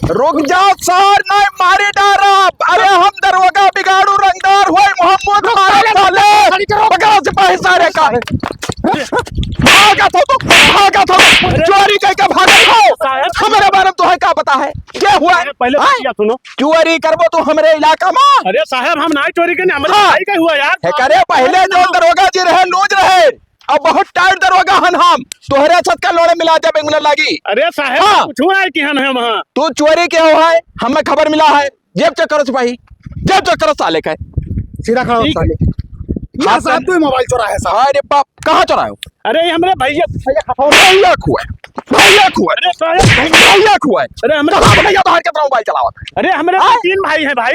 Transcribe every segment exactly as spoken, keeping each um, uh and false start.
रुक जाओ सर, नहीं मारी डारब। अरे हम दरोगा बिगाड़ू रंगदार होई, मोहम्मद रुक, मारे साले, साले। खड़ी करो। पकड़ो सिपाही सारे का। भागत हो तो, भागत हो। चोरी करके भागत हो। साहब। हमरे बारे में तोहे का पता है? क्या हुआ है? अरे पहले हाँ? बतिया सुनो। चोरी करबो तू हमरे इलाका में? अरे साहब, हम नाई चोरी करने, हमरे हाँ। भाई का हुआ यार। हे करे, पहले जो दरोगा जी रहे, लूज रहे, अब बहुत टाइट दरोगा हन हम। तोहरे साथ का लोड़े मिला दे, बेंगुलर लागी। अरे साहब, हाँ। कुछ हुआ है कि हन हम हाँ? तू चोरी के हो है, हमें खबर मिला है। जेब चेक करो सिपाही, जेब चेक करो साले का। सीधा खड़ा हो ठीक है। साले। ये हाँ, साहब, तू ही मोबाइल चोरा है साहब। अरे बाप, कहाँ चोरायो? अरे, ये हमरे भैया, भैया खा। भैया खुआ है, भैया खुआ है, अरे, साहब। भैया खुआ है। अरे, हमरे कहाँ भैया बाहर के तरह मोबाइल चलावत है? अरे, हमरे हाँ? तीन भाई हैं भाई।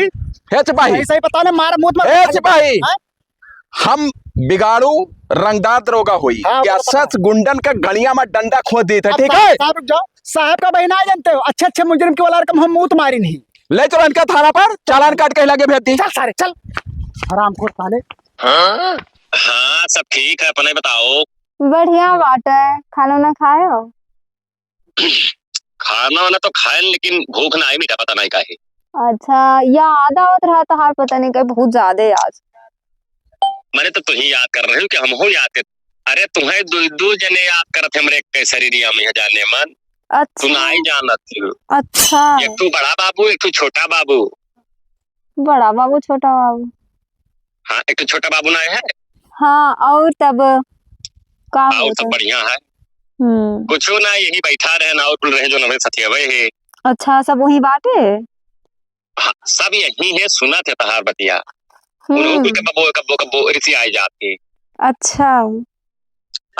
हे सिपाही। सही, सही बता ना, मार मुंह मत हे सिपाही। हाँ? हम बिगाड़ू रंगदार दरोगा होई। हाँ, क्या बताओ, बताओ। सच गुंडन का गड़िया में डंडा खोद देत है, अब ठीक साहब, है? साहब रुक जाओ, साहब का बहिना आ जानते हो, अच्छे अच्छे मुजरिम के वाला रकम हम मुंह मारी नहीं। ले चलो इनका थाना पर, चालान काट के लगे भेज दी। चल सारे, चल। हरामखोर साले। हाँ, हाँ, सब ठीक है, अपने बताओ। बढ़िया बाटे, खाना ना खाए हो? खाना वाना तो खाए, लेकिन भूख ना आई, मीठा पता नहीं काहे। अच्छा, याद आवत रहा तोहार, पता नहीं काहे बहुत ज्यादा आज। मैंने तो तुही याद कर रही हूँ कि हम हो याद कर, अरे तुम्हें दो, दो जने याद करत, हमरे एक शरीरिया में है जाने मन। अच्छा। तू ना ही जानत हो। अच्छा। एक ठो बड़ा बाबू, एक ठो छोटा बाबू। बड़ा बाबू, छोटा बाबू। हाँ, एक ठो छोटा बाबू ना है। हाँ, और तब का और होत सब है? बढ़िया है। हम्म। कुछो ना, यही बैठा रहे ना, और कुल रहे जो नवे सथियावे है। अच्छा, सब वही बाटे? हाँ, सब यही है, सुनत है तहार बतिया। उन्हों कुल के हम्म। कब्बो, कब्बो, कब्बो रिसियाई जात है। अच्छा।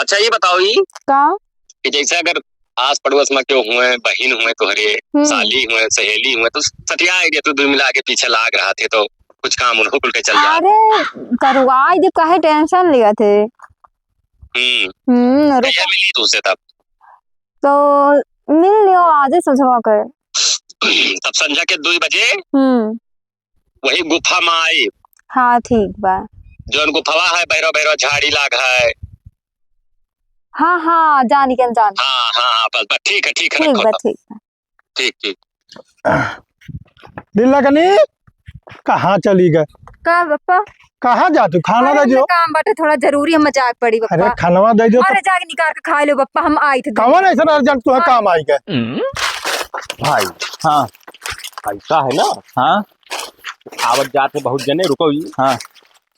अच्छा, ये बताओ ई का? कि जैसे अगर आस पड़ोस में केहू हुए, बहिन हुए तोहरे, हम्म। साली हुए, सहेली हुए, तो सठिया आइडिया तू दुई मिला आगे पीछे लाग रहा थे, तो कुछ काम उन्हों कुल के चल जात। अरे, करवाई दे, काहे tension लिया थे? हम्म। हम्म, रुको। कहिया मिली तुमसे तब? तो मिल लियो आज ही संझवा के। तब संझा के दुई बजे? हम्म। वही गुफा में आई। हाँ, ठीक बा। जौन गुफवा है, भैरव भैरव झाड़ी लाग है। हाँ, हाँ, जानी के, जानी। हाँ, हाँ, हाँ, बस, बस, ठीक है, ठीक है, ठीक रखो बा, तब। ठीक बा। ठीक, ठीक। दिल लगनी, कहाँ चली गए? का बप्पा? कहाँ जा तू? खाना अरे, दे दियो। काम बाटे, थोड़ा जरूरी है, मजाक पड़ी अरे, बप्पा। खानवा दे दियो तो। अरे, जाके निकाल के खा लो बप्पा, हम आई थे। कौन ऐसा urgent तुम्हें हाँ। काम आई गए? भाई। हाँ। ऐसा है ना? हाँ। आवत जात है बहुत जने, रुको ई। हाँ।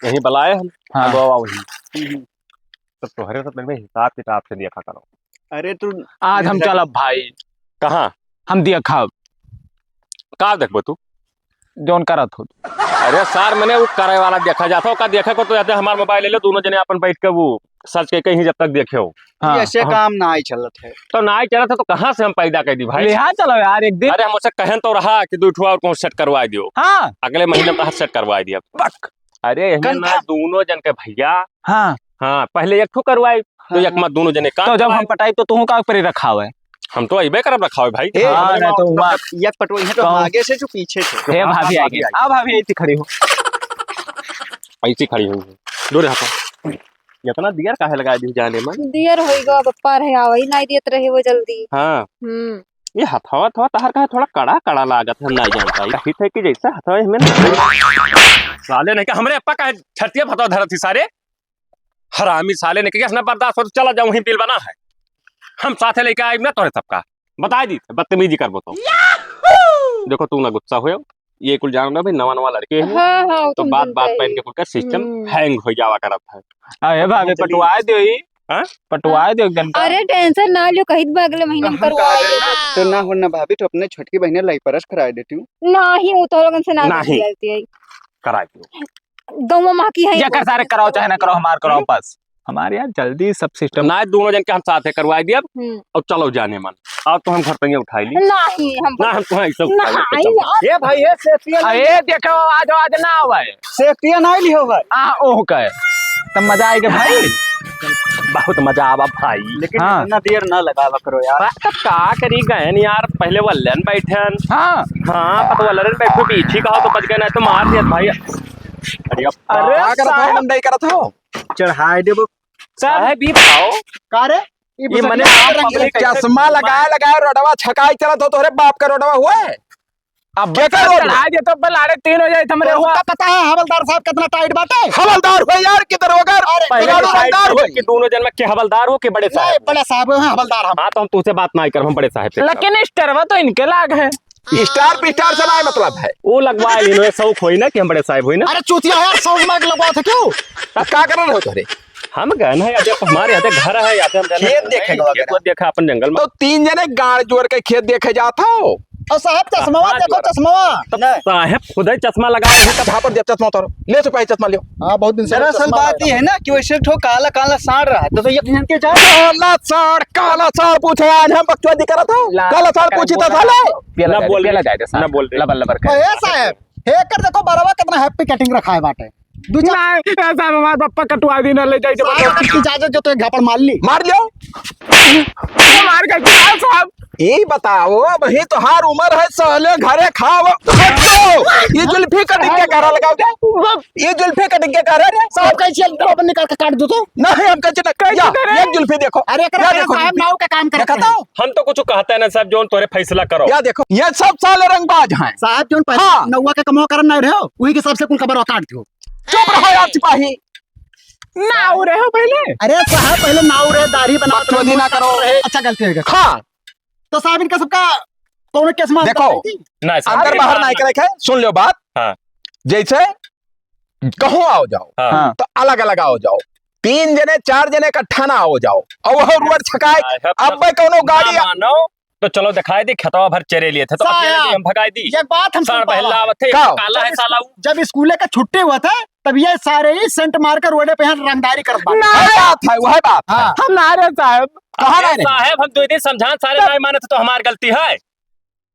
यहीं बुलाए हम। हाँ। अब आओ, आओ ही। तब तोहरे सब में हिसाब किताब से देखा करो। अरे तू आज हम चलब भाई। कहाँ? हम देखब। का देखबो तू? जौन करत हो। अरे सार, मने वो करे वाला देखा जात हो, का देखे को तो जाते हमार मोबाइल ले लो, दोनों जने अपन बैठ के वो search के कहीं जब तक देखे हो। हाँ। ऐसे हाँ। काम ना ही चलत है। तो ना ही चलत है तो कहाँ से हम पैदा कर दी भाई? ले हाँ चलो यार एक दिन। अरे हम उसे कहन तो रहा कि दो ठो और कौन set करवा दियो। हाँ। अगले महीने में तो set करवा दिया। पक। अरे, एहमे ना कन्फर्म। दोनों जन के भैया। हाँ। हाँ, पहले एक ठो करवाई, तो हाँ। एक मा दोनों जने काम तो जब हम करवाए। पटाई, तो तुहू का ऊपर ही रखावे। हम तो अइबे करब रखावे, भाई। ए, हाँ, हमरे ना तो माँ हुआ। एक पटोई है, तो कौन? आगे से जो पीछे से। हे, हाँ, भाभी हाँ, आ गई। भाभी आ गई। आ, भाभी, ऐसी खड़ी हो। ऐसी खड़ी हुई है। दूर हटो। इतना दियर काहे लगा दी जाने में? दियर होई गो, बप्पा रहे, आवई नाई देत रहे वो जल्दी। हाँ। हम्म। ये हथवा, हथवा तहार का है, थोड़ा कड़ा, कड़ा लागत है, हम नाई जानता। ये हित है कि जैसे हथवा हमें ना। साले नहीं का, हमरे अप्पा का छतिया फतवा धरत ही सारे। हरामी साले ने कहा, "ना बर्दाश्त हो तो चला जाऊं, वहीं बिल बना है। हम साथे लेके आए ना तोरे सबका।" बताई दी, बदतमीजी करबो तो। देखो, तू ना गुस्सा होयो, ये कुल जान रहे भाई, नवा नवा लड़के हैं। हाँ, हाँ, तो तुम बात, जानते बात ही। पे इनके कुल का system हम्म। Hang हो जावा करत है। अरे भाभी, पटवाए दो ही। हाँ? पटवाए दो एक दिन का। अरे, tension ना लियो, कहित बा अगले महीने में करवाए देबो। तो ना हो ना भाभी, तो अपने छोटकी बहिने लाई परस कराए देती हूँ। नाही, वो तो लोगन से ना नहीं। बतियाती है। कराए दो। गौवा माँ की है जेकर सारे कराओ, चाहे ना कराओ, हमार कराओ बस। हमारे यहाँ जल्दी सब system। ना, दोनों जन के हम साथे करवाए दिया। हम्म। और चलो जाने मन। आओ तो हम घर तंगे उठाई ली। नहीं, हम ना, हम तुम्हें ऐसे उठाई ली, नहीं, चलो। यार। ए भाई, ए safety है ना? अरे देखो, आज, आज ना आवे। Safety है ना लियो भाई। आ, ओह का है। तब मजा आएगा भाई। बहुत मजा आवा भाई। लेकिन हाँ। इतना देर ना लगावा करो यार। बस तब का करी गए यार, पहले वल्लन बैठन। हाँ। हाँ, पत वल्लन बैठो, पीछे कहो तो बच गए, ना तो मार दिया भाई। अरे अरे का करत हो, साहब। हम नहीं करत हो। चढ़ाए देबो। साहब, साहब, ई बताओ। का रे? ई ये मने बजरिया आम के रंग पब्लिक चश्मा लगाए लगाए रोडवा छकाई चलत हो, तोहरे बाप का रोडवा हुआ है? अब केकर रोड चढ़ा दे तो बलाड़े तीन हो जाए हमरे हुआ। का पता है हवलदार साहब कितना टाइट बाटे? हवलदार हो यार, किधर हो अगर अरे, पहले तो रंगदार हो कि दोनों जन में के हवलदार हो कि बड़े साहब हो? बड़े साहब हो, हाँ, हवलदार हम। हाँ, तो हम तुझसे बात ना करब, हम बड़े साहब से करब। लेकिन स्टरवा तो इनके लाग है। स्टार पिस्टार से ना मतलब है। वो लगवा ली, इन्हें शौक होई ना कि हम बड़े साहब होई ना। अरे चूतिया यार, शौक मार्क लगवा थे क्यों? अब का कर रहे हो तोरे? हम गए ना, या तो हमारे यहाँ घर है, या तो हम गए ना खेत देखे खेत। देखा अपन जंगल में। तो तीन जने गाड़ जोड़ के खेत देखे जात हो। और साहब चश्मा हाँ, देखो, जोड़। चश्मा। तब नहीं। साहब खुद ही चश्मा लगा रहे हैं, तब झापड़ दिया चश्मा उतारो। ले चुका है चश्मा लियो। हाँ, बहुत दिन से दरअसल चश्मा बात लगा ये है ना कि वैसे ठो काला काला साड़ रहा है, तो, तो ये पहन के जा। काला साड़, काला साड़ पूछे आज हम बकचोदी करत हो। ला, काला साड़ पूछी तो साले। ना बोल, ना बोल। लबर लबर कर। ए साहब, हे कर देखो बरवा कितना हैप्पी कटिंग रखा है बाटे। दू चार ना, ए साहब, हमार पप्पा कटवा दी ना, ले जाई जबरदस्ती। साहब, इजाजत जो तो एक झापड़ मार ली। मार लियो। मार के क्या साहब? ई बताओ, अबहीं तोहार उमर है, साले घरे खाओ। हटो। ई जुल्फी कटिंग के करा लगाओ दे। ई जुल्फी कटिंग के करा रे। साहब, कैसे हम अपन निकाल के काट दो तो? नहीं, हम कैसे ना, कैसे या, करे? ये जुल्फी देखो। अरे, एकरा या देखो साहब, जुल्फी। नाव का काम करता देखा है। तो? हम तो कुछ कहते ना साहब, जोन तोरे फैसला करो। या देखो, ये सब साले रंगबाज हैं। साहब, जोन पहले हाँ। नौवा का कमवा करन नहीं रहे हो, वही के सबसे कुल कबर काट दो। चुप रहो यार सिपाही। नाव रहे हो पहले। अरे साहब, पहले नाव रहे, दाढ़ी बनावत बकचोदी रहे, ना करो। रहे। अच्छा, गलती हो गई। हाँ। तो साहब, इनका सबका कौनो केस में देखो, अंदर नहीं थी? ना, साहब, अंदर बाहर ना करे के, सुन लो बात। हाँ। जैसे कहूँ आओ जाओ, हाँ। तो अलग अलग आओ जाओ, तीन जने चार जने इकट्ठा ना आओ जाओ, और वह रोड छकाए। साहब, अब कौनो गाड़ी ना मानो, तो चलो दिखाई दी, खेतवा भर चरे लिए थे, तो अकेले साहब, हम भगाई दी। ये बात हम साढ़ सुन पावा बहला है। आवत है, का? काला है जब साला स्कू-, उ। जब स्कूले का छुट्टी हुआ था, तब ये सारे ही सेंट मार कर रोडे पे यहाँ रंगदारी करत बाटे। ना। वह बात है, वह बात है। हाँ। हम ना रहे साहब। कहाँ अरे रहे? साहब, हम दो दिन समझान, सारे तब नहीं माने थे, तो हमार गलती है।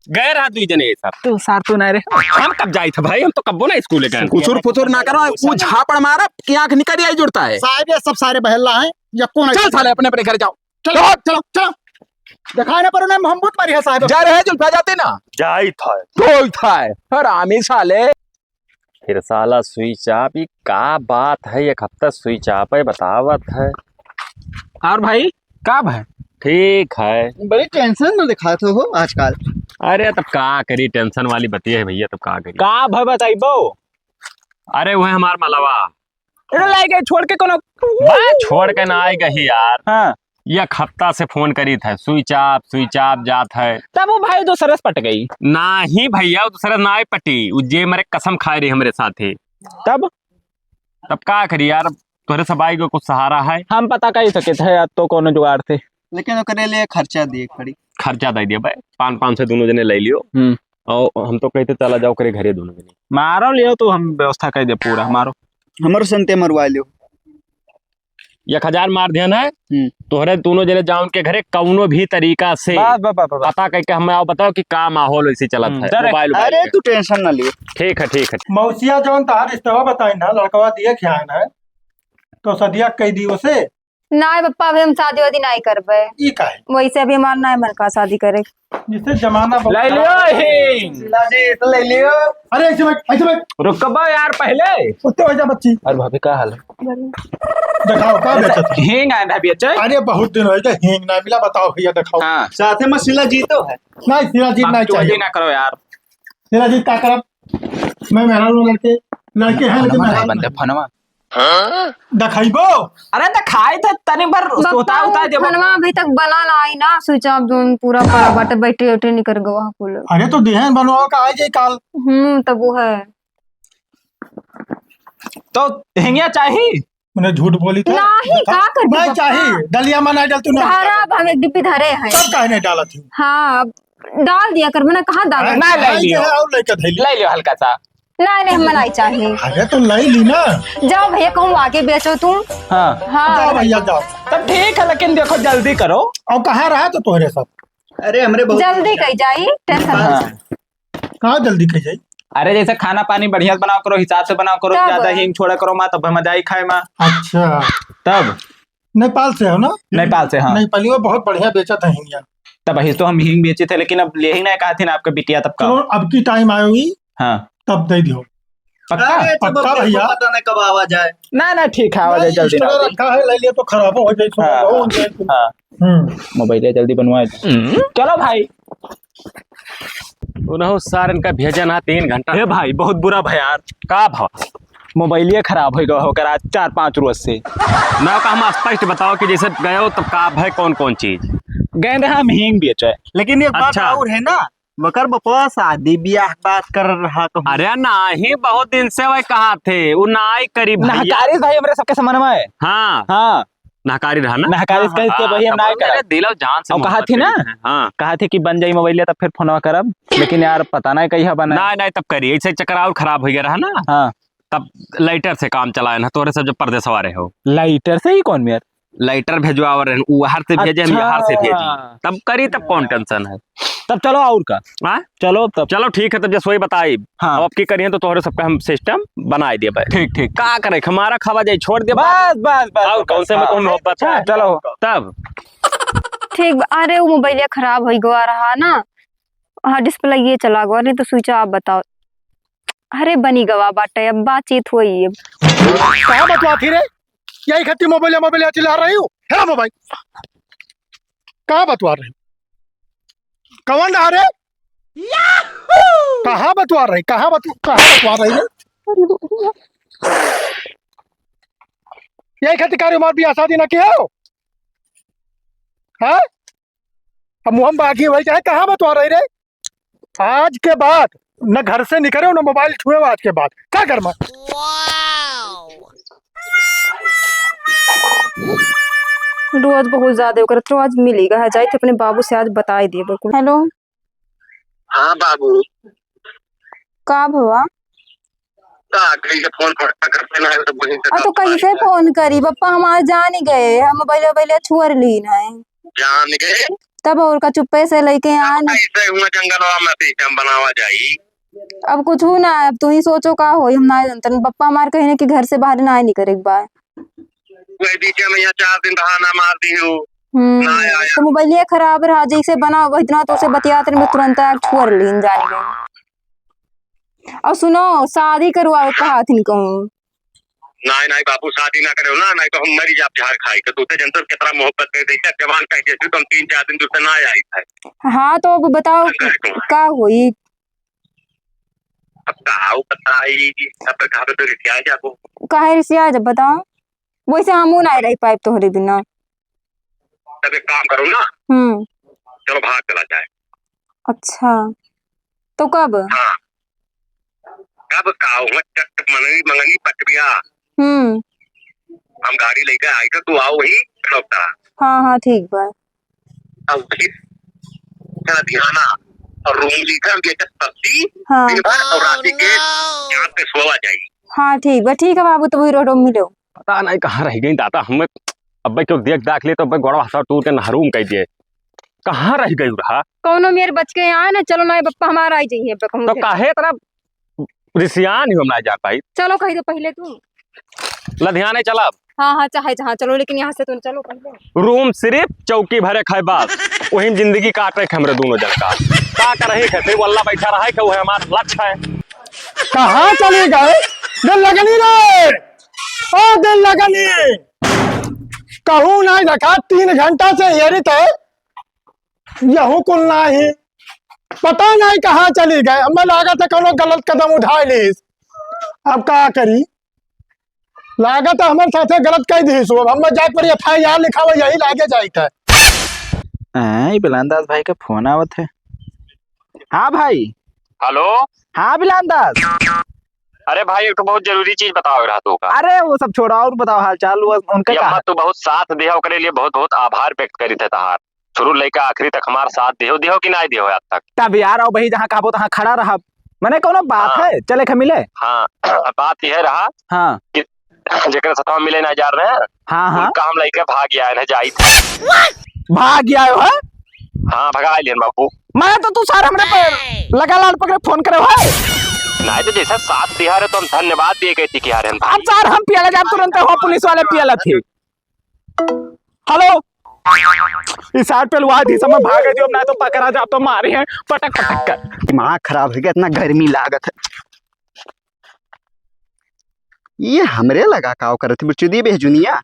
गए रहा दुई जने ये सब। तू सार तू ना रहे। हम कब जाई थे भाई, हम तो कब्बो ना स्कूले गए। कुसुर फुसुर ना करो, वो झापड़ मारा कि आँख निकल आई जुड़ता है। साहब, ये सब सारे बहला हैं, या कौन है? चल साले, अपने अपने घर जाओ। चलो, चलो, चलो। दिखाए ना पर उन्हें हम बहुत मारी है साहब। जा रहे जुल्फा जाते ना। जाई था। कोई था। हरामी साले। फिर साला स्विच ऑफ, ई का बात है, एक हफ्ता स्विच ऑफ है, बतावत है। और भाई, का भाई? ठीक है। बड़ी टेंशन में दिखात हो आजकल। अरे, तब का करी, टेंशन वाली बतिया है भैया, तब का करी? का भाई बताइबो? अरे, वह हमार मलवा। अरे, लाई गए छोड़ के कोनो? बा, छोड़ के ना आई गई यार। हाँ। एक हफ्ता से फोन करीत है, स्विच ऑफ, स्विच ऑफ जात है। तब वो भाई दूसरे से पट गई। नाही भैया, वो दूसरे से ना पटी, वो जे मरे कसम खाए रही हमरे साथे। तब? तब का करी यार, तोहरे सब आई को कुछ सहारा है? हम पता कही सके थे यार, तो कोनो जुगाड़ थे। लेकिन ओकरे लिए खर्चा दिए पड़ी। खर्चा दे दिया भाई, पाँच, पाँच सौ दोनों जने ले लियो। हम्म। और हम तो कहते चला जाओ करे घरे दोनों जने। मारो लियो तो हम व्यवस्था कर दे पूरा, मारो। हमारो संते मरवा लियो। एक हजार मार दिहन है, हम्म। तोहरे दोनों जने जाओ उनके घरे कौनो भी तरीका से बस, बस, बस, बस, बस। पता करके हमें आओ बताओ कि का माहौल वैसे चलत हम्म, है, चल। मोबाइल उबाइल अरे, पे। तू टेंशन ना लियो। ठीक है, ठीक है। मौसिया जौन तहार रिश्तवा बताई ना, लड़कवा दिए ख्यान है, तो सदिया कह दी उसे। नाय पप्पा, अभी हम शादी वादी नाय करबे। ई काहे? वैसे अभी हमार नाय मन का शादी करे। जिससे जमाना बहुत ले लियो खराब है। हींग। शीला जी, तो ले लियो। अरे, ऐसे बैठ, ऐसे बैठ। रुकबा यार पहले। उत्ते हो जा बच्ची। अरे भाभी, का हाल है? दिखाओ, का बेचत है? हींग आए भाभी, अच्छा? अरे, बहुत दिन हो गए, हींग ना मिला, बताओ भैया, दिखाओ। हाँ। साथे में शीला जी तो है। नहीं, शीला जी नहीं चाहिए। ना करो यार। शीला जी, का करब? मैं मेहरारू लड़के, लड़के हैं, लेकिन फनवा मेहरारू बनते, नहीं। फनवा। दिखाइबो? अरे दिखाई तो तनी भर बप्पा, उतार, उतार देबो। फनवा अभी तक बना ना आई ना, स्विच ऑफ जोन पूरा पड़ा बाटे, बैटरी वैटरी निकल गवा कुल। अरे तो दिहन बनवा का आ जाए काल। हम्म, तब वो है। तो हिंगिया चाही? मैंने झूठ बोली था। नहीं, देखा? का कर नहीं बप्पा? चाही, डलिया में नहीं डालती, नहीं धारा डालती। अब हम एक डिब्बी धरे हैं। तब काहे नहीं डालत हूँ? हाँ, अब डाल दिया कर, मैंने कहाँ डाला? अरे, ना, ले लियो। और लेके धैली। ले लियो हल्का सा। नहीं, नहीं, हमें नहीं चाहिए। अरे, तो ले ली ना। जाओ भैया, कहूँ आगे बेचो तुम। हाँ। हाँ। जाओ भैया, जाओ। तब ठीक है, लेकिन देखो, जल्दी करो। और कहाँ रहा तो तोहरे सब? अरे, हमरे बहुत जल्दी कही जाई, टेंशन हाँ। कहाँ जल्दी कही जाई? अरे, जैसे खाना पानी बढ़िया से बनाओ करो, हिसाब से बनाओ करो, तब। ज्यादा हींग छोड़ा करो, माँ, तब मजा आई खाए, माँ। अच्छा। तब। नेपाल से हो ना? नेपाल से, हाँ। नेपाली वो बहुत बढ़िया बेचत है हिंगिया। तब वही तो हम हींग बेचे थे, लेकिन अब ले ही नहीं कहा थे ना आपके बिटिया, तब का? चलो, अब की टाइम आए हुई, हाँ। तब दे दियो। पक्का? अरे, तो पक्का बबुआ भैया? पता नहीं कब आवा जाए। ना, ना, ठीक है, आवा जाए, नहीं, जल्दी ना स्टोर आवे। रखा है, ले लिया तो खराब हो जाए, सुबह हाँ, हो जाए। हाँ। हम्म। मोबाइल जल्दी बनवा दे। चलो भाई। उन्हों सारन का भेजन हा तीन घंटा। हे भाई, बहुत बुरा भा यार। का भा? मोबाइलिया खराब होइ गवा होकर आज चार पाँच रोज से। ना का हम स्पष्ट बताओ कि जैसे गयो तो का भा कौन कौन चीज? गए रहे हम हींग बेचे। लेकिन एक बात अच्छा। और है ना, मकर बपवा शादी बियाह बात कर रहा कहूँ। अरे नाही, बहुत दिन से वह कहा थे, वो ना आई करी भैया। नहकारी भाई हमरे सबके समन्वय। हाँ। हाँ। नहकारी रहा ना? नहकारी हाँ, कही के हाँ, वही हम तब ना मेरे करा। दिलो जान से और कहा मोहब्बत थी ना? करी है। हाँ। कहा थी कि बन जाई मोबाइल तब फिर फोनवा करब, लेकिन यार पता ना कहिया बना। ना, ना, तब करी, ऐसे चक्कर और खराब हो गया रहा ना। हाँ। तब लाइटर से काम चलाए ना, तोरे सब जब परदेसवा रहे हो। लाइटर से ही कौन मेर? लाइटर भेजवावर रहे, उ हर से भेजे, हम अच्छा। यहाँ से भेजी। तब करी, तब कौन टेंशन है? तब चलो और का? हाँ? चलो तब। चलो ठीक है, तब जैसे वही बताई। हाँ। अब की करिए तो तोहरे सबका हम सिस्टम बनाए दिए भाई। ठीक, ठीक। का करे, हमारा खावा जाए, छोड़ दे बस, बात। बस, बस, और बस, कौन से में हाँ। कौन मोहब्बत है? चलो। तब। ठीक बा। अरे, वो मोबाइलिया खराब होइ गवा रहा ना। हाँ, डिस्प्ले ये चला गवा, नहीं तो स्विच ऑफ बताओ। अरे, बनी गवा बाटे, अब बातचीत होई अब। कहाँ बतवा थी रे? यही खातिर मोबाइल, मोबाइल चिल्ला रही हूँ। हेरा मोबाइल। कहाँ बतवा रही? कौन रहा रे? कहाँ बतवा रही? कहाँ बतवा, कहाँ बतवा रही रे? यही खातिर कार्य हमार बियाह शादी ना किया हो? हाँ? अब मुँह में बागी हुई चाहे कहाँ बतवा रही रे? आज के बाद न घर से निकले, न मोबाइल छुए आज के बाद। का घर में? रोज बहुत ज्यादा ओकर, तो आज मिली गा, जाए थे अपने बाबू से आज बताई दिए बिल्कुल। हेलो। हाँ बाबू। का भवा? का कहीं से फोन फटका करते ना है तो वहीं से आ, तो सब कैसे बात है। फोन करी? पप्पा हमार जान ही गए, हम मोबाइल, मोबाइल छुअर लीन है। जान गए? तब और का, चुप्पे से लेके तब आन। कैसे हुआ जंगलवा में सिस्टम बनावा जाई? अब कुछ हो ना, अब तू ही सोचो का होई, हम ना जानतन। पप्पा हमार कहे ना कि घर से बाहर ना निकरे एक बार। वही बीच में यहाँ चार दिन बहाना मार दी हो, हम्म, ना आया। तो मोबाइलिया खराब रहा, जैसे बना वही दिन तो उसे बतियात रहे, तुरंत आके छुअर लीन जान गए। और सुनो, शादी करवावे कहा थिन कहूँ। नाई, नाई बाबू, शादी ना करे ना, नाई तो हम मरी जाब जहर खाई के। तू ते जनता कितना मोहब्बत कर देता, जवान कह के तू हम तीन चार दिन दूसरे ना आई है। हाँ, तो अब बताओ हम कहे तो। का होई? अब का हो बताई, अब तो कहाँ पे तो रिसिया जाबो। काहे रिसिया जब बताओ? वैसे हमहू ना रह पाए तोहरे बिना। तब एक काम करो ना। हम्म। चलो बाहर चला जाए। अच्छा, तो कब? हाँ, कब का हुआ, चट मंगनी, मंगनी पटरिया। हम्म। हम गाड़ी लेके आई तो तू आओ वही खड़ौता। हाँ, हाँ, ठीक बा। अब वही चला दिहाना और रूम ली था, हम बेचत सब्जी हाँ। दिन भर और रात के यहाँ पे सोवा जाई। हाँ, ठीक बा, ठीक है बाबू, तो वही रोड मिलो। पता नहीं कहाँ रह गई दादा, हम अब्बे क्यों देख दाख ले तो अब्बे गोड़वा हथवा टूर के नहरूम कह दिए। कहाँ रह गई रहा? कौनो मेर बच के आए ना, चलो ना, बप्पा हमारा आई जाइए, अब्बे कहूँ तो फिर। काहे इतना रिसियान ही हम ना जा पाई। चलो कही तो पहले तू। लुधियाने चलब। हाँ, हाँ, चाहे जहाँ चलो, लेकिन यहाँ से तुम चलो पहले। रूम सिर्फ चौकी भरे खाए बस, वही में जिंदगी काटे के हमरे दोनों जन का। का करही के, फिर वल्ला बैठा रहे के, वह हमार लक्ष्य है। कहाँ चली गए? दिल लगनी रे, ओ दिल लगनी, कहूँ नहीं देखा, तीन घंटा से हेरित है, यहू कुल नाही, पता नहीं कहाँ चली गए। हमें लागत है कोनो गलत कदम उठा लीस। अब का करी, लागत है हमारे साथे गलत कह दी सो। अब हमें जाए पर एफ आई आर लिखावा, यही लागे जाइत है। हाँ, ये बिलान दास भाई का फोन आवत है। हाँ भाई। हेलो। हाँ बिलान दास। अरे भाई, एक तो बहुत जरूरी चीज बतावे रहा तू का। अरे वो सब छोड़ा, और बताओ हाल चाल, वो उनका ये का अम्मा हाल? तू बहुत साथ दिया, ओकरे लिए बहुत बहुत आभार व्यक्त करी थे तहार। शुरू लेके आखिरी तक हमार साथ दियो, दियो कि नहीं दियो आज तक? तब यार, अब वही जहाँ कहबो तहाँ खड़ा रहब। मने कौनो बात हाँ। है, चले के मिले? हाँ, बात यह रहा हाँ। कि जेकरे साथ हम मिले ना जा रहे हैं, हाँ, हाँ। उनका हम लेके भाग आए हैं, जाई थे। भाग आए हो? हाँ, भगा लियन बाबू। मैं तो तू सार हमरे पर लगा लाल पकड़े फोन करे हो। नहीं तो जैसा साथ दिया रहे तो हम धन्यवाद दिए गए थी कि यार हम अब सार हम पियाला जाब तुरंत हो, पुलिस वाले पियाला थे। हेलो, इस साइड पे लुआ दी समय भाग गई, अब ना तो पकड़ा जा तो मारे हैं पटक पटक कर। दिमाग खराब हो गया, इतना गर्मी लागत है। ये हमरे लगा काव करत है, बुरचुदी बेहजुनिया।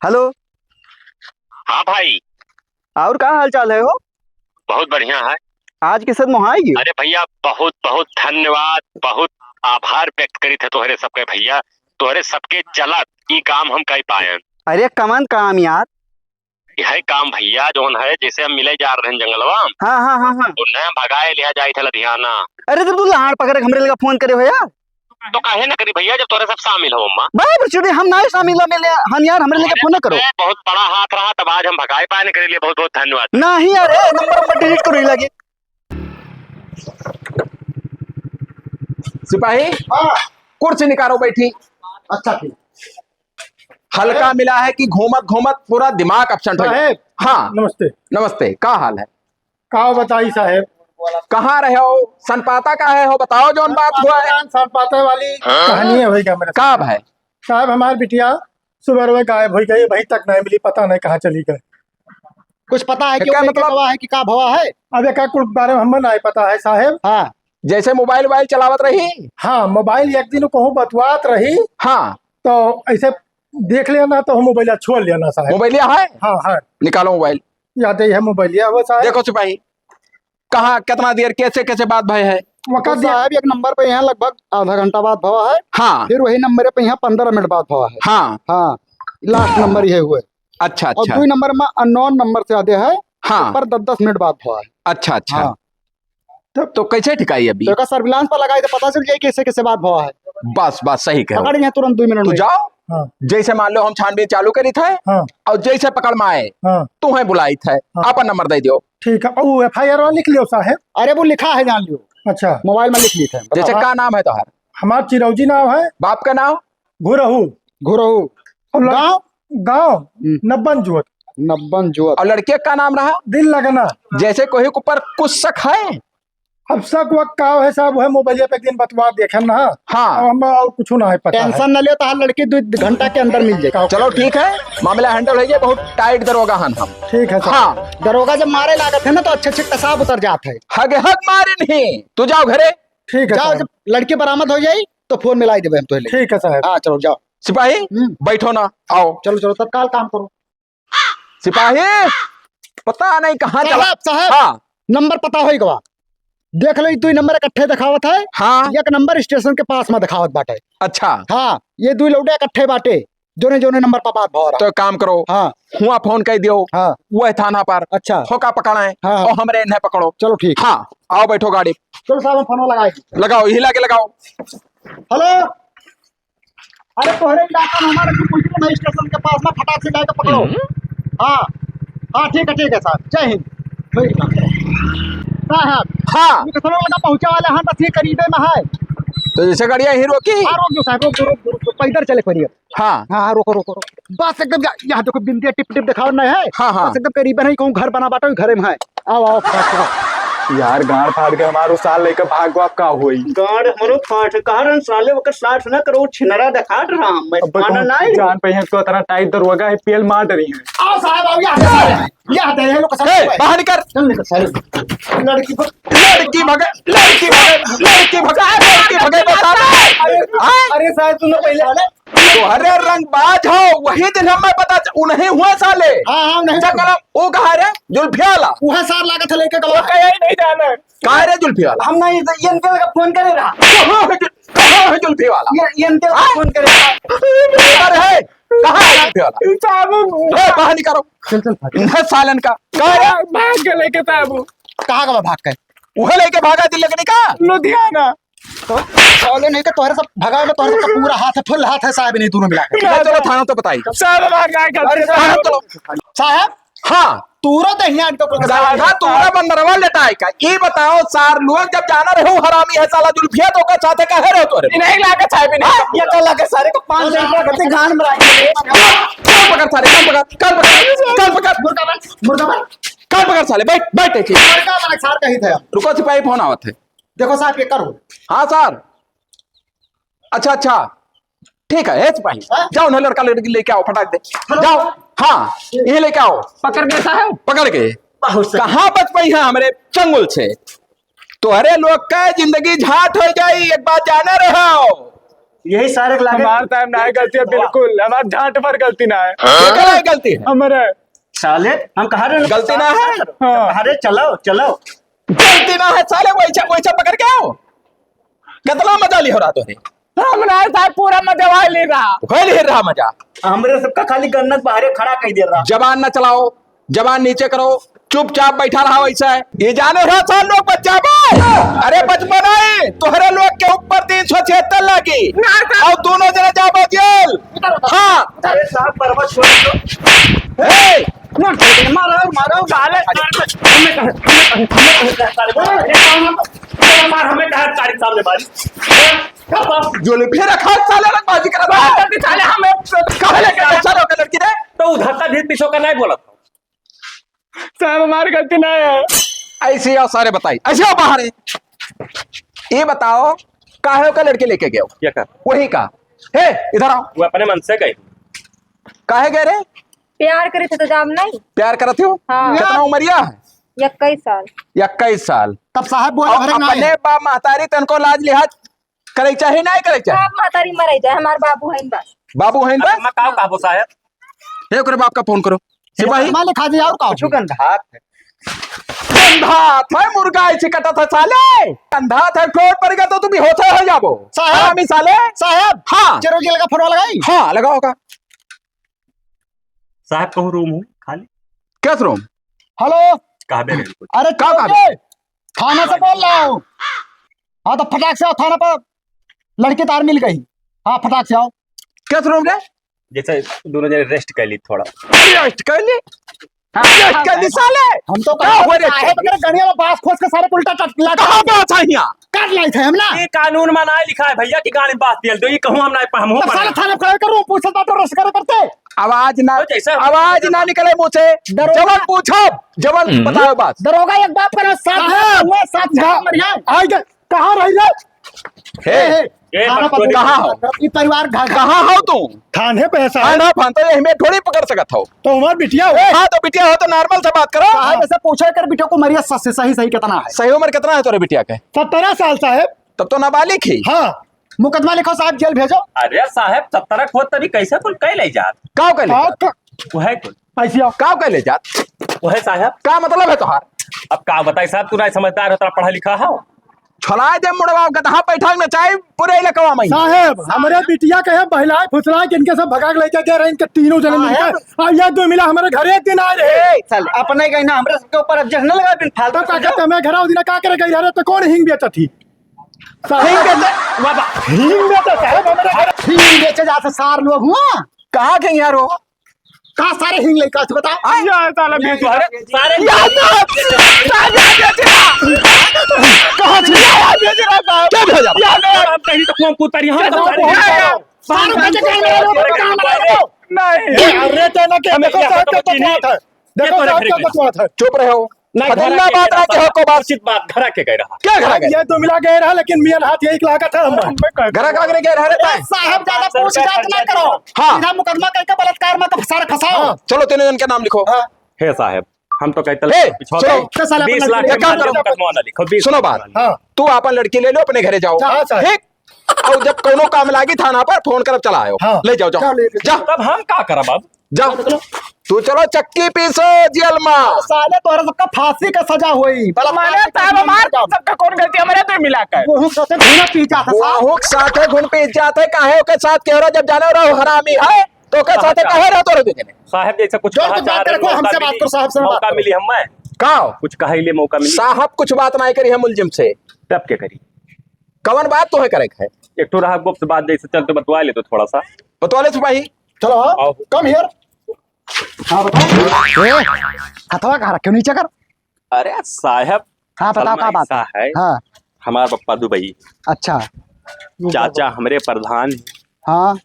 हेलो। हाँ भाई। और का हाल चाल है हो? बहुत बढ़िया है। आज के साथ मोहाई गयो। अरे भैया, बहुत बहुत धन्यवाद, बहुत आभार व्यक्त करित है तोहरे सबके भैया, तोहरे सबके चलत ई काम हम कइ पाएन। अरे कमन काम यार? यही काम भैया जौन है, जैसे हम मिले जा रहे हैं जंगलवा में, हाँ, हाँ, हाँ, हाँ। उन्हें भगाए लिया जाए थे लुधियाना। अरे, जब तू लाड़ पकड़ के हमरे लगा फोन करे हो यार। तो काहे ना करी भैया, जब तोरे सब शामिल हो अम्मा। बाप रे, हम ना शामिल, मिले हम यार, हमरे लगे अरे, फोन ना करो। बहुत बड़ा हाथ रहा, तब आज हम भगाए पाए न करे लिए, बहुत बहुत धन्यवाद। नहीं यार, ए, नंबर, नंबर डिलीट करो, ही लगे। सिपाही, हाँ। कुर्सी निकालो, बैठी। अच्छा, ठीक। हल्का मिला है कि घूमत घूमत पूरा दिमाग absent हो गया। साहेब, हाँ। नमस्ते। नमस्ते, का हाल है? का बताई साहेब? कहाँ रहे हो? सनपाता का है हो? बताओ जौन बात हुआ है। सनपाता वाली हाँ? कहानी है, वही का मेरा का साहेब। भाई? साहेब, हमार बिटिया सुबह रोए गायब हो गई, अभी तक नहीं मिली, पता नहीं कहाँ चली गई। कुछ पता है कि एकर वो लेके मतलब गवा है कि का भवा है? अब एका कुल बारे में हमन नहीं पता है साहेब। हाँ। जैसे मोबाइल वोबाइल चलावत रही? हाँ, मोबाइल एक दिन कहूँ बतुआत रही। हाँ। तो ऐसे देख लेना तो हम मोबाइल छोड़ लेना साहेब। मोबाइलिया है? हाँ, है। निकालो मोबाइल। याद है मोबाइलिया वो साहेब। देखो सिपाही, कहाँ, कितना देर, कैसे, कैसे बात भय है? वक्त तो दिया। साहेब, एक नंबर पे यहाँ लगभग आधा घंटा बात भवा है। हाँ। फिर वही नंबर पे यहाँ पन्द्रह मिनट बात भवा है। हाँ। हाँ, लास्ट नंबर ये हुए। अच्छा, और अच्छा। दुई नंबर में अननोन नंबर से आते हैं, हाँ। ऊपर दस दस मिनट बात भवा है। अच्छा, अच्छा। हाँ। तो तो कैसे ठिकाई अभी? तो एका सर्विलांस पर लगाई तो पता चल जाई कैसे, कैसे बात भवा है। बस, बस, सही कहे। पकड़ यहाँ तुरंत दुई मिनट तू में। जाओ, हाँ। जैसे मान लो हम छानबीन चालू करी थे, हाँ। और जैसे पकड़ में आए, हाँ। तुम्हें बुलाई थे, हाँ। आपन नंबर दे दियो। ठीक है, और FIR वाला लिख लियो साहेब। अरे वो लिखा है, जान लियो। अच्छा। मोबाइल में लिख ली थे। जैसे हाँ। का नाम है तोहार? हमार चिरौजी नाम है। बाप का नाम? घुरहू। घुरहू। और लड़-, गाँव? गाँव हम्म। नब्बन जुअत। नब्बन जुअत। और लड़के का नाम रहा? दिल लगना। जैसे कोई के ऊपर कुछ शक है? अब शक वक का है साहब, वह मोबाइल पे एक दिन बतवा देखे ना। हाँ। अब हम और कुछ ना है पता है। टेंशन ना लियो, तो हर लड़की दो घंटा के अंदर मिल जाए। चलो ठीक है, मामला handle हो जाए, बहुत tight दरोगा हन हम। ठीक है सर। हाँ। दरोगा जब मारे लागत है ना, तो अच्छे अच्छे कसाब उतर जात है। हग हग मारे नहीं, तू जाओ घरे। ठीक है जाओ, साहब। जब लड़की बरामद हो जाई, तो फोन मिलाई देबे हम तोहले। ठीक है साहब। हाँ, चलो जाओ। सिपाही, हम्म। बैठो ना, आओ। चलो, चलो, तत्काल काम करो। सिपाही, पता नहीं कहाँ चला। साहब, साहब, हाँ। नंबर पता होई गवा। देख लो, ई दुई नंबर इकट्ठे दिखावत है। हाँ। एक नंबर स्टेशन के पास में दिखावत बाटे। अच्छा। हाँ, ये दुई लौंडे इकट्ठे बाटे, जोने जोने नंबर पर बात भवा रहा। तो एक काम करो, हाँ। हुआ फोन कर दियो, हाँ। वह थाना पर। अच्छा। होका पकड़ाए, हाँ, हाँ। और हमरे इन्हें पकड़ो। चलो ठीक। हाँ, आओ बैठो गाड़ी। चलो साहब, हम फोन लगाए। लगाओ, यही लागे लगाओ। हेलो। अरे तोहरे इलाका में हमारे को पुलिस नहीं, स्टेशन के पास में, फटाक से जाके पकड़ो। हम्म। हाँ, हाँ, ठीक है, ठीक है सर, जय हिंद। ठीक है। साहब, हाँ। ये कसम लगा पहुँचे वाले हैं, बस ये करीबे में है। तो जैसे गाड़ियाँ यहीं रोकी? हाँ, रोक दो साहब, रोक दो, रोक दो, रोक दो, पैदल चले पड़िए। हाँ। हाँ, हाँ, रोको, रोको, रोको। बस एकदम जा, यहाँ देखो बिंदिया टिप टिप दिखाओ नहीं है? हाँ, हाँ। बस एकदम करीबन है, कहूँ घर बना बाटो, घरे में है। आओ, आओ, फटाक से आओ। यार, गांड फाड़ के हमारो सार लेके भागो, अब का होई? गांड हमरो फाड़, कहा रहन साले, ओकर साथ ना करो, छिनरा दिखात रहा, मैं अब माना बताओ, नहीं। जान पे हैं तो इतना tight दरोगा है, पेल मार डरी है। आओ साहब, आओ, यहाँ दे, यहाँ दे, ये लोग कसम ए, से बाहर निकल। चल निकल साले। लड़की भग-, लड़की भगे, लड़की भगे, लड़की भगे, लड़की भगे, बता दे। अरे, हाँ? अरे साहब, सुनो पहले। तोहरे रंगबाज हो, वही दिन हमें पता च-, उन्हें हुआ साले। हाँ, हाँ, उन्हें। अच्छा, कलम, वो कहाँ रे? जुल्फी वाला। वहाँ सार लागत है लेके गवा। वो कहीं नहीं जाना है। कहाँ रे जुल्फी वाला? हम नहीं, ये इनके लगा फोन करे रहा। कहाँ है जुल-, कहाँ है जुल्फी वाला? ये, ये इनके लगा हाँ? फोन करे रहा। अरे है, कहाँ है जुल्फी वाला? साहब। ए, बाहर निकालो। चल, चल, भाग। इन्हें सालन का। कहाँ है? भाग के लेके साहब। कहाँ का भाग के? वह लेके भागा दिल लगने का। लुधियाना। तो साले नहीं तो तोहरे सब भगावे में तोहरे सब पूरा हाथ है, full हाथ है साहब, नहीं दोनों मिला के। ले चलो थाना तो बताई। साहब, हमार गाय का अरे थाना चलो। साहब, हाँ। तूरा दहिया इनका कोई गाधा तूरा बंदरवा लेटाए का। ये बताओ सार लोग जब जाना रहे हो हरामी है साला जुल्फिया तो का चाहते का है रहो तोरे। नहीं लागे साहब, नहीं। हाँ, ये का लगे सारे को पाँच सौ रुपया करते गान में रख के। कान पकड़ सारे, कान पकड़, कान पकड़, कान पकड़। मुर्गा बन, मुर्गा बन। कान पकड़ साले, बैठ, बैठ, बैठ। मुर्गा बन, सार कही थे। रुको सिपाही, फोन आवत है। देखो साहब, ये करो। हाँ सर। अच्छा, अच्छा, ठीक है, ए सिपाही, हाँ? जाओ ना, लड़का लड़की लेके आओ, फटाक दे। हेलो। जाओ, हाँ, ये लेके आओ। पकड़ के साहब। पकड़ के। बहुत सही। कहाँ बच पाई है हमरे चंगुल से? तोहरे लोग का जिंदगी झाट हो जाई, एक बात जाने रहो। यही सारे के लागे। हमार time ना है गलती है, बिल्कुल। हमार झांट भर गलती ना है। हाँ? केकर है गलती है? हमरे। साले, हम कहा रहे गलती ना है? हाँ। कहा रहे, चलो, चलो। गलती ना है साले, वैसा, वैसा पकड़ के आओ। कितना मजा ली हो रहा तोरे? हम ना साहब, पूरा मजा वही ले रहा। वही ले रहा मजा। हमरे सबका खाली गन्नत बाहरे खड़ा कर दे रहा। जबान ना चलाओ, जबान नीचे करो, चुपचाप बैठा रहा वैसे। ये जाने रहा साल लोग बच्चा बे? अरे बचपन है, तोहरे लोग के ऊपर तीन सौ छिहत्तर लागी। ना, ना। और दोनों जने जाबे जेल। हाँ। अरे साहब, बर्बाद छोड़ दो। ए! मारो, मारो, साले। हमें कहा, हमें कहा, हमें कहा, साले, मार, हमें कहा, तारीख सामने मारी। जो ले फिर रखा साले, अलग बाजी कर रहा है। साले, हमें कहाँ लेके जा रहा है लड़की रे? तो उधर का भी पीछे का नहीं बोला था। साहब, हमारी गलती ना है। ऐसे आओ सारे बताई, ऐसे आओ बाहर है। ये बताओ, काहे का लड़के लेके गए हो? क्या कर? वही का। हे, इधर आओ। वो अपने मन से गए। काहे गए रे? प्यार करे थे तो जाब नहीं। प्यार करत हो? हाँ। कितना उमरिया है? इक्कीस साल। इक्कीस साल। तब साहब बोले, और "अरे ना अपने है।" बाप महतारी तनको लाज लिहाज करे चाहे नहीं करे चाहे? बाप महतारी मरे जाए, हमार बाबू हैं बस। बाबू हैं बस? अम्मा, का कहबो साहब? हे, ओकरे बाप का फोन करो। सिपाही। हमारे खा दिया और का? कुछ गंधात है। गंधात है, मुर्गा ऐसे कटत है साले। गंधात है, ठोट पड़ गया तो तू बेहोश हो जाबो। साहब। हरामी साले। साहब। हाँ। चेरो जी लगा फोन लगाई। हाँ, लगाओ का। साहब, कहूँ रूम हो खाली? किस रूम? हेलो। कहाँ दे रहे हैं कुछ? अरे का, का चलो बे? जी, थाना से बोल रहा हूँ। हाँ, तो फटाक से आओ थाना पर, लड़की तार मिल गई। हाँ, फटाक से आओ। किस रूम रे? जैसे दोनों जने रेस्ट कर ली थोड़ा। रेस्ट कर ली? हाँ, रेस्ट कर ली साले? हम तो का कहा हुआ रे? साहेब अगर गणिया में बांस खोस के सारे उल्टा चट-, लगा कहाँ बांस है यहाँ? काट लाई थे हम ना। ये कानून में ना लिखा है भैया कि गाड़ी में बांस दियल दो, ये कहूँ हम ना, हम तब साले थाने में खड़े करूँ, पूछत बात तो रस करे करते। आवाज ना, तो जैसा आवाज ना निकले मुँह से। दरोगा। जवन पूछो, जवन हम्म। बताओ बात। दरोगा एक बाप का नाम, सात साहेब। सात साहेब मर गए। आई गए। कहाँ रही रे? हे, हे, हे, ए, थाना पर कहाँ हो? ई परिवार घर कहाँ हो तू? थाने पे है साहब। थाना फान तो यही में थोड़ी पकड़ सकत हो। तो हमार बिटिया हो। ए, हाँ, तो बिटिया हो तो normal से बात करो। साहब, ऐसे पूछा कर बिटिया को उमरिया सच से सही, सही कितना है? सही उम्र कितना है तोरे बिटिया के? सत्रह साल साहब। तब तो नाबालिग ही। हाँ। मुकदमा लिखो साहब, जेल भेजो। अरे साहब, सत्रह को तभी कैसे कुल कह ले जात? का कह ले जात? का? वह कुल। ऐसी आओ। का कह ले जात? वह साहब। का मतलब है तोहार? अब का बताई साहब, तू ना समझदार हो, तोरा पढ़ा लिखा हो। छोलाए दे मुड़वा, गदहा बैठा न चाहे पूरे इलाकवा में। साहब, हमरे बिटिया के है बहलाए फुसलाए के इनके सब भगा के लेके गए रहे, इनके तीनों जने मिलके। साहब। आ ये दो मिला हमरे घरे एक दिन आए रहे। ए, साले, अपने गई ना, हमरे सबके ऊपर अब जहन लगा, बिन फालतू तब का के कहते, मैं घर आओ दिना का करे गई रहे, तो कौन हींग बेचत थी? साहब, हींग बेचत? बाबा। हींग बेचत साहब, हमरे घर। हींग बेचे जाते सार लोग हुआ। कहाँ के यार हो? कहाँ सारे हींग लेकर आते बताओ? आय? या साला ये बेच तो है, सारे या तो, सारे बेच रहा। कहाँ से? या, या बेच रहा साहब। क्या भेजा? या ले, हम कहीं तो कौन कूद पड़ी, हम क्या तो सारे साहब? सारे बेच रहे हैं, मेरे लोग को काम लगा दो। नहीं। ये अरे तो ना क्या, हमें देखो क्या साहब, पता क्या चीनी? बात है? ये देखो तो साहब, रेफरी क्या गई। बकवास है। चुप रहो। नहीं, फतंगा घरा के बात गए आके रहा। हो को बात। उचित बात, घरा के गए रहा। क्या घरा के? ये तो मिला गए रहा, लेकिन मियाँ हाथ यही लागा था हम। घरा का अगर गए रहा रहता है? साहब, ज्यादा पूछताछ ना करो। हाँ। सीधा मुकदमा करके बलात्कार में तो सारे फंसाओ। हाँ। चलो, तीनों जन के नाम लिखो। हाँ। हे साहब, हम तो कहते हे, पिछौते सुनो। तो साला बीस लाख एक काम करो। मुकदमा वाला लिखो, बीस सुनो बात। हाँ। तू अपन लड़की ले लो, अपने घरे जाओ। हाँ, सर। ठीक? और जब कोनो काम लागी थाना पर, फोन करब, चला आयो। हाँ। ले जाओ, जाओ। जा, ले, ले। जा। तब हम का करब अब? जा। तू चलो चक्की पीसो जेल में। साले तोहरा सबका फांसी का सजा होई। बलात्कार माने के साहब, हमार सबका कौन गलती? हमरे तो मिला कर। वहू साथे घुन पी जात है साहब। वहू साथे घुन पी जात है, काहे ओके साथ के रहो, जब जाने रहो हरामी है, तो ओके साथे काहे रहो तोरे दू जने? साहब जैसा कुछ जो कहा कुछ चाह बात रहे, करे, कोई मौका हमसे बात मिली, करो, साहब से बात मौका करो। मिली हमें। का? कुछ कहे ले मौका मिली। साहब कुछ बात नहीं करी है मुलजिम से। तब क्या करी? कवन बात तोहे करे के है? एक ठो रहा गुप्त बात, जैसे चल तो बतवा ले तो थोड़ा सा। बतवा ले सिपाही। चलो, हाँ। आओ। Come here। हाँ, बताओ। ए, हथवा कहाँ रखे हो? नीचे कर। अरे साहब, हाँ, बताओ, फलना का बात ऐसा है? है, हाँ। हमार पप्पा दुबई। अच्छा। चाचा हमरे प्रधान हैं। हाँ।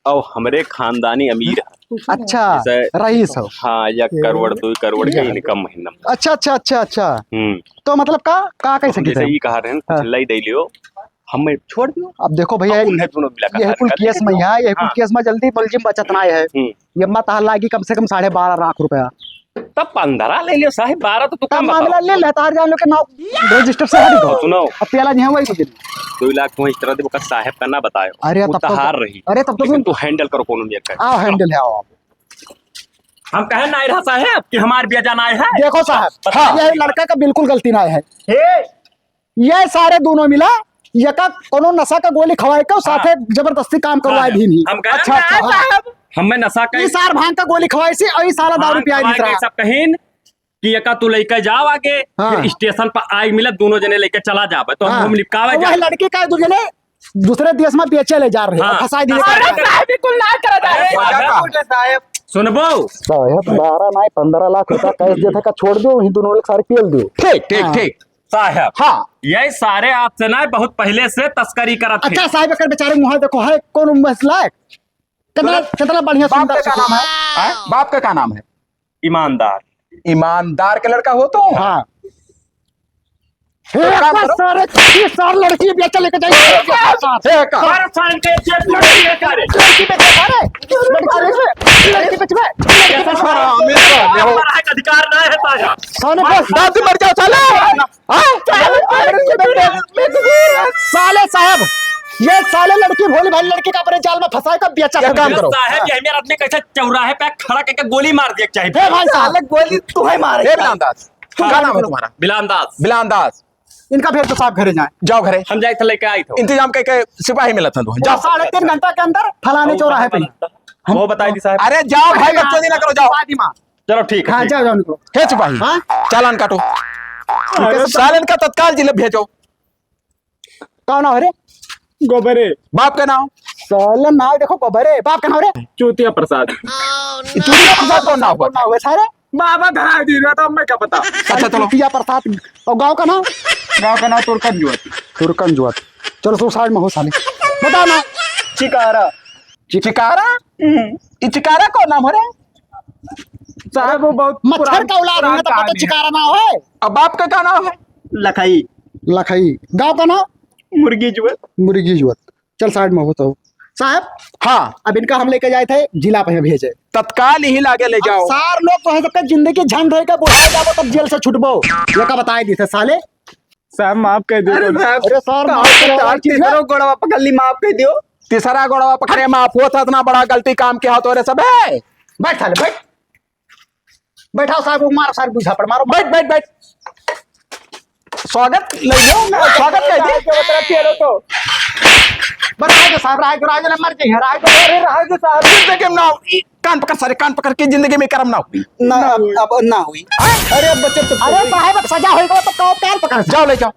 और हमरे खानदानी अमीर है। अच्छा, जैसे रईस हो। हाँ, एक करोड़, दो करोड़ के income महीना में। अच्छा, अच्छा, अच्छा, अच्छा। हम्म। तो मतलब का, का कैसे हम जैसे किसान? ई कहा रहे हैं, कुछ हाँ। लई दे लियो, हमें छोड़ दियो। अब देखो भैया, अब उन्हें दोनों मिला कर यही कुल case में है, यही कुल हाँ। Case में जल्दी मुलजिम बचत ना है। हम्म। ये मत हाल लागी कम से कम साढ़े बारह लाख रुपया। तब पन्द्रह ले लियो साहेब, बारह तो तू तब कम मामला बताओ। ले ले, तार जान लो के नाव रजिस्टर से हट गो। सुनो। अब प्याला जी हैं वही कुछ। दो लाख तुम इस तरह दे, ओकर साहेब का ना बतायो। अरे वो तब तो तहार रही। अरे तब तो लेकिन सुन। तू हैंडल करो कोनो भी एक। आओ हैंडल है, आओ आप। हम कहे ना आए रहा साहेब कि हमार बिया जाना आए है। देखो साहब, बताओ। हाँ, ये लड़का का बिल्कुल गलती ना है। हे, ये सारे दोनों मिला, यका कोनो नशा का गोली खवाए के, हाँ। साथे जबरदस्ती काम करवाए हाँ। भी नहीं। हम कहे अच्छा, ना, अच्छा, हाँ। साहब। हमें नशा का ई सार भांग का गोली खवाए से, और ई साला दारू भांग पियाई खवाए दिस के रहा। सब कहीन कि यका तू लेके जाओ आगे, हाँ। फिर स्टेशन पर आए मिले, दोनों जने लेके चला जाबे, तो हम, हाँ। हम निपकावे और वह जाए। लड़की का दू जने दूसरे देश में बेचे ले जा रहे हैं, हाँ। फंसाई दिए। अरे साहब, बिल्कुल ना करा जाए। अरे साहब। साहब। सुनबो। साहब, बारह नाई, पन्द्रह लाख रुपया कैश देते का छोड़ दो, वहीं दोनों लोग सारे पेल दो। ठीक, ठीक, हाँ। ठीक। साहब, हाँ। ये सारे आपसे ना बहुत पहले से तस्करी करत थे। अच्छा साहब, एकर बेचारे मुँह देखो है, कौन मसला है? कितना, बोलो। कितना बढ़िया बाप सुंदर का क्या नाम है? हैं? बाप का क्या नाम है? ईमानदार। ईमानदार के लड़का हो तो? हाँ। तो एक काम बार करो। सारे, ये सार लड़की बेचा लेके जाइए। हे का? सारे सारे के जेब में लड़की है सारे। लड़की बेचे सारे। लड़की बेचे, लड़की बेचबे। लड़की बेचबे। हरामी साले हो। हमारा एक अधिकार ना है सारे। साले बस। दांत मर जाओ साले। हाँ? साले साहब, ये साले लड़की भोली भाली लड़की का अपने जाल में फंसाए का बेचा एक कर काम दिया। करो। साहब, हाँ। ये मेरा आदमी कैसे चौराहे पे खड़ा करके गोली मार दिया चाहिए। हे भाई साहब। साले गोली तू है मारे। हे बिलान दास, तुम क्या नाम है तुम्हारा? बिलान दास। बिलान दास। इनका भेज दो साहब घरे जाए। जाओ घरे। हम जाए थे लेके आई थे। इंतजाम करके सिपाही मिला था तू। जाओ। साढ़े तीन घंटा के अंदर फलाने चौराहे पे। वो बताई दी साहब। अरे जाओ भाई, बकचोदी ना करो, जाओ। चलो ठीक है, हाँ, ठीक। जाओ, जाओ, निकलो। हे सिपाही, हाँ? चालान काटो। अरे सालन का तत्काल जिले भेजो। का नाव है रे? गोबरे। बाप का नाव? साला नाव देखो गोबरे। बाप का नाव रे? चूतिया प्रसाद। चूतिया प्रसाद कौन नाव कौन नाव है सारे? बाबा धरा दी रहा था, मैं क्या पता। अच्छा, चलो। चूतिया प्रसाद। और गाँव का नाव? गाँव का नाव तुर्कन जुअत। तुर्कन जुअत। चलो, सो साइड में हो साले। बता ना। चिकारा। चिकारा? हम्म। ई चिकारा कौन नाम है रे? साहब, वो बहुत मच्छर पुरान, का औलाद पुरान है, तो पता कहानी है। चिकारा ना होए। अब बाप का क्या नाम है? लखई। लखई। गाँव का नाम? मुर्गी जुअत। मुर्गी जुअत। चल, साइड में हो तो। साहब। हाँ। अब इनका हम लेके जाए थे, जिला पे भेजे। तत्काल ही लागे ले अब जाओ। सार लोग तो है सबके जिंदगी झंड होए के बुढ़ा जाबो, तब जेल से छुटबो। ये का बताए दी थे साले? साहब, माफ कर दियो। अरे साहब, अरे साहब, माफ कर दियो। तीसरा गोड़वा पकड़ ली, माफ कर दियो। तीसरा गोड़वा पकड़े, माफ होत, इतना बड़ा गलती काम किया हो तो रे सब है। बैठ साले, बैठ। बैठाओ साहब, वो मारो साहब, दू झापड़ मारो। बैठ, बैठ, बैठ। स्वागत ले लो, स्वागत कर दे। राज के बतरा पिए लो तो। बस राज साहब, राज, राज ना मर जाइए, राज। अरे राज साहब। जिंदगी में ना हो, ई कान पकड़ सारे, कान पकड़ के जिंदगी में करम ना हुई। ना, ना हुई। अब, अब ना हुई। अरे अब बच्चे तो अरे साहब, अब सजा होई गवा तो कान पकड़। जाओ ले जाओ।